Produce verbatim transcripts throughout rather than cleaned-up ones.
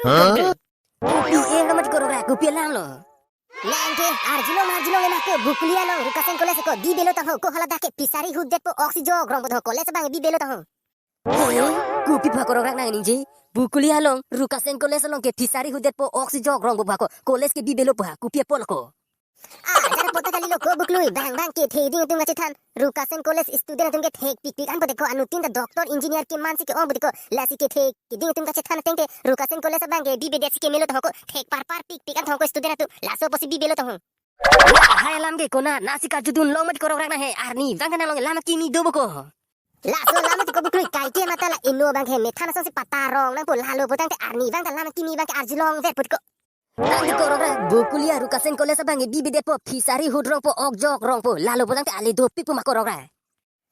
Huh? Kopi e lo mati ko Rongrak, kopi alam lo. Nangke arjulong arjulongle nangke Bokolia along Rukasen College ko bibelo tangho, ko hala dak ke fishery hutdetpo, ok si jok rongpo tangho, college abang bibelo tangho. He, kopi pha ko Rongrak nang ningje? Bokolia along Rukasen College along ke fishery hutdetpo, ok si jok rongpo pha ko, college ke bibelopo ha, kopi apot lo ko? Ah, jara pota kali lo ko Buklui, bang bang kethe ding atum kachethan. Rukasen College student atum ke thekpikpik an pute ko, anuttin ta doctor engineer keman si ke-ong pute ko, lasi kethe keding atum kachethan ateng te Rukasen College abang ke bibedet si kemelo tangho ko, thek parpar pikpik an tangho ko student atum, laso apotsi bibelo tangho. Lahai alam ke konatsi karjudun long mati ko Rongrak nang he, arnivang ta nang along alam kimi dopo ko. Laso alam mati ko Buklui, kaike matha la eno abang ke methan asonsi patarong nangpo, lalo putangte arnivang ta alam kimi abang ke arjulongvet pute ko. Tangte ko Rongrak, Bokolia Rukasen College abang ke bibedetpo, fishery hut rongpo, ok jok rongpo, lalo putangte ale dopikpo ma ko Rongrak?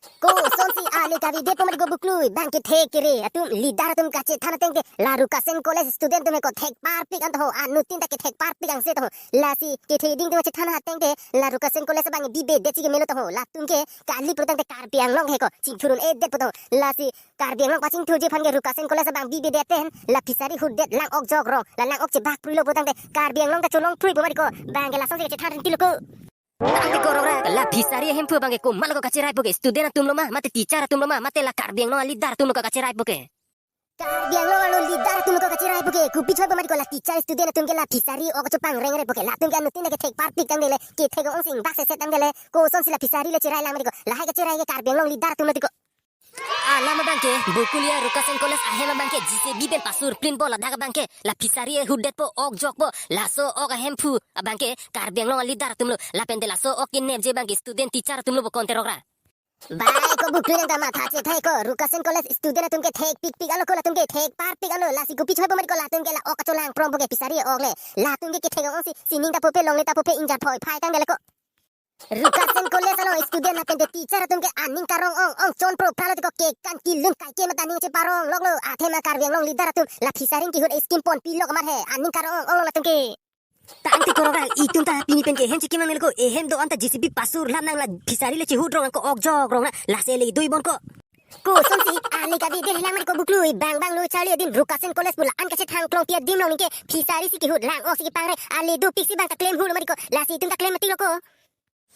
Kosonsi ale kavedetpo mati ko Buklui, bang kethe kere atum, leader atum kachethan ateng te la Rukasen College student atum he ko thek parpik an tangho, anuttin ta kethek parpik ansi tangho. Lasi kethe ding atum kachethan ateng te la Rukasen College abang bibedet si kemelo tangho, latum ke kali putangte Karbi Anglong he ko chingthur un-edetpo tangho. Lasi Karbi Anglong pachingthurji aphan ke Rukasen College abang bibedet pen la fishery hutdet, lang ok jok rong, la lang ok chebak pruilo putangte Karbi Anglong ta cholong pruipo mati ko, bang ke lasonsi kachethan rinti lo ko. Tangte ko Rongrak, la fishery ahemphu abang ke komat lo ko kacheraipo ke, student atum lo ma, mate teacher atum lo ma, mate la Karbi Anglong aleader atum lo ko kacheraipo ke? Karbi Anglong alo leader atum lo ko kacheraipo ke, kopi choi po mati ko, la teacher student atum ke la fishery ok chopangrengrepo ke, latum ke anuttin ta kethek parpik tangte le, kethek ong sing bak seset tangte le, kosonsi la fishery le cherai lang mati ko, lahai kacherai ke Karbi Anglong leader atum lo tiko. Alam abang ke, Bokolia Rukasen College ahem abang ke J C B pen pasurplinpo, ladak abang ke la fishery hutdetpo, ok jokpo, laso ok ahemphu abang ke Karbi Anglong aleader atum lo, lapen te laso ok kenepji abang ke student teacher atum lo pu konte Rongrak. Bai ko Buklui nang ta matha chethai ko, Rukasen College student atum ke thekpikpik an lo ko, latum ke thek parpik an lo, lasi kopi choi po mati ko, latum ke la ok kacholang prongpo ke fishery ok le, latum ke kethek ongsi sining ta pope, longle ta pope, ingjat phoi phai tangte le ko. Rukasen College along student lapen te teacher atum ke aning karong ong ong chon pro phra lo tiko, kekan kilun kaike matha aning cheparong loklo, athema Karbi Anglong leader atum la fishery kehut scheme ponpilok amat he, aning karong ong ong lo latum ke. Tangte ko Rongrak, itum ta pini pen ke hem chekimang nelo ko, ehem do-an ta J C B pasurlap nang, la fishery le chehut rong nang ko, ok jok rong nang, lasi le dui bon ko. Kosonsi ale kavedet lang mati ko Buklui, bang bang lo charli adin Rukasen College pu la-an kachethang klong pi adim along ningke fishery si kehut, lang ok si kepangreng, ale dopik si bang ta klem hulo mati ko, lasi itum ta klem mati lo ko.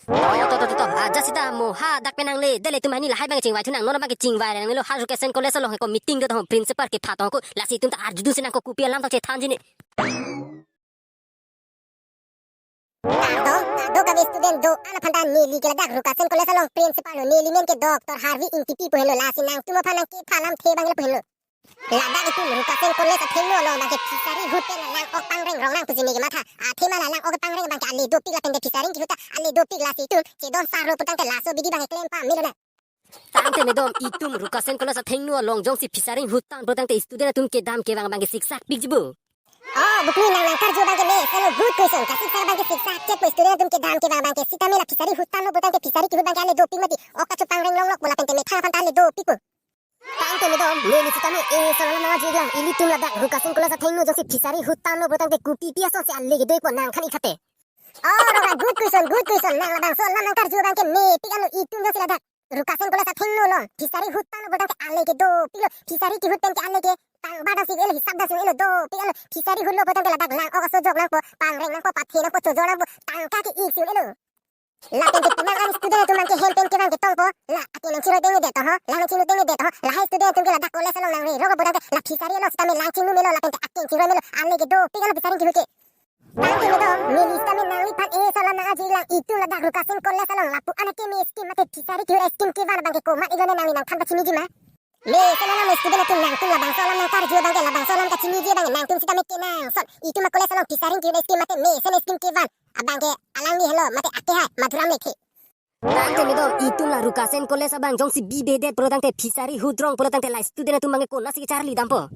Oh, to, to, to, to. Ajat sita mo ha dak pen nang le, dele itum hani lahai abang chingvai thu nang, non abang ke chingvai nang lo, ha Rukasen College along he ko meeting do tong, principal kepha tong ko, lasi itum ta arjudun si nang ko, kopi alam tong chethanji ne. Kado, kado kave student do-an aphan ta neli ke ladak Rukasen College along principal lo, neli men ke Doctor Harvey Ingtipi pu henlo, lasi nangtum aphan nang kepha alamthe abang lo pu henlo. Ladak itum Rukasen College athengno along abang ke fishery hut pen la lang ok pangreng rong nang pusi ne kematha. Athema la lang ok pangreng abang ke ale dopik lapen te fishery kehut ta ale dopik, lasi itum chedon sar lo putangte laso abidi abang ke klem pamelo nang. Tangte medom, itum Rukasen College athengno along jongsi fishery hut tang putangte student atum kedam kevang abang ke siksak pikji bo? Oh, Buklui, nang nangkarju abang ke mesen lo, good question. Kasiksak abang ke siksak chet po, student atum kedam kevang abang ke, sitame la fishery hut tanglo putangte fishery kehut abang ke ale dopik mati, ok kachopangreng longlokpo lapen te methang aphan ta ale dopikpo. Tangte medom, neli sitame e-son alam nang-arju lang, ilitum ladak Rukasen College athengno jongsi fishery hut tanglo putangte kopi pi asonsi ale kedoikpo nang than ik thate. Oh, Rongrak, good question, good question. Nang labangso alam nangkarju abang ke mepik an lo, itum jongsi ladak Rukasen College athengno along fishery hut tanglo putangte ale ke dopiklo, fishery kehut pen ke ale ke tang bar dam si un-elo, hisap dam si un-elo, dopik an lo, fishery hutlo putangte ladak lang ok aso jok nangpo, pangreng nangpo, pathe nangpo, chojor nangpo, tangka ke-ik si un-elo. Lapen te penang an student atum abang ke hem pen kevang ketongpo, la akeng nangchingroi tengnedet tong ho, lang nangchinglu tengnedet tong ho, lahai student atum ke ladak college along nangrerok putangte la fishery along sitame lang chinglu melo lapen te akeng chingroi melo, ale ke dopik an lo fishery kehut ke. Tangte medom, neli sitame nangliphan e-son alam nang-arju lang, itum ladak Rukasen College along lapu-an akeme scheme mate fishery kehut scheme kevan abang ke komat ik lo ne, nangli nangthan pachiniji ma? Mesen alam student atum, nangtum labangso alam nangkarju abang ke, labangso alam kachiniji abang ke nangtum sitame kenangsot. Itum a-college along fishery kehut scheme mate mesen scheme kevan abang ke alangli helo mate ake hai Madhuram Lekthe. Tangte medom, itum la Rukasen College abang jongsi bibedet pulotangte, fishery hut rong pulotangte la student atum abang ke konatsi kacharli dampo?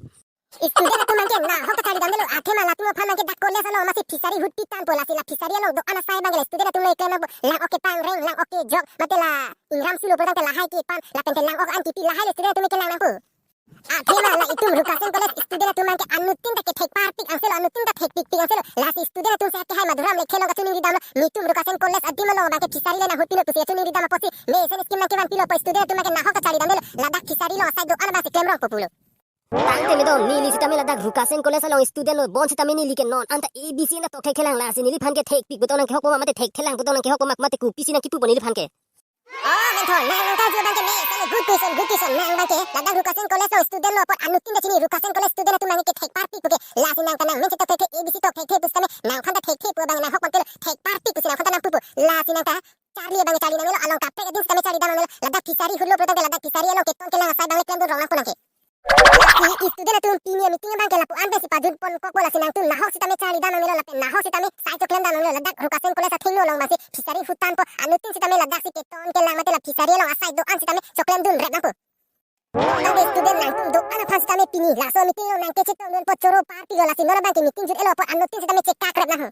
Student atum abang ke nahok kacharli damdelo, athema latum aphan abang ke dak college along masi fishery hut pitangpo, lasi la fishery along do-an asai abang ke la student atum le keklem nangpo, lang ok kepangreng, lang ok kejok, mate la ingram sulo pulotangte lahai kepan, lapen te lang ok an kepi, lahai le student atum le kelang nangpo. Athema la itum Rukasen College student atum abang ke anuttin ta kethek parpik angse lo, anuttin ta thekpikpik angse lo. Lasi student atum si ake hai Madhuram Lekthe along kachiningri damlo, netum Rukasen College adim along abang ke fishery le nanghut pilo pusi kachiningri dam apotsi mesen scheme nangkevan pilo pu student atum abang ke nahok kacharli damdelo, ladak fishery along asai do-an abang si klem rongpo pulo. Tangte medom, neli sitame ladak Rukasen College along student lo, bonsitame neli ke non anta A B C na tok thekthelang, lasi neliphan ke thekpik pu tong nangkehok po ma mate thekthelang pu tong nangkehok po ma mate kopisi nangkipupo neliphan ke. Oh, Menthon, nang nangkarju abang ke me, sale good question, good question, nang abang ke ladak Rukasen College along student lo apot anuttin ta chini, Rukasen College student atum abang ke thekparpik pu ke, lasi nang ta nang mensi tok thekthe, A B C tok thekthe pusitame nangphan ta thekthe pu abang nang hok pon telo, thekparpik pusi nangphan ta nangpupo, lasi nang ta charli abang charli nang melo, along kaprek adin sitame charli dam nang melo, ladak fishery hutlo pu tangte ladak fishery along keton kelang asai abang le klemdun rong nangpo nangke. Lasi student atum pini meeting abang ke lapu-an pensi pajut pon kokpo, lasi nangtum nahok sitame charli dam nang melo, lapen nahok sitame sai choklem dam nang melo, ladak Rukasen College athengno along abangsi fishery hut tangpo, anuttin sitame ladak si keton kelang mate la fishery along asai do-an sitame choklemdun rep nangpo. Tangte student nangtum do-an aphan sitame pini laso meeting along nangkechetongdunpo, choro parpik lo, lasi non abang ke meeting jut-etlo apot anuttin sitame chekakrep nang.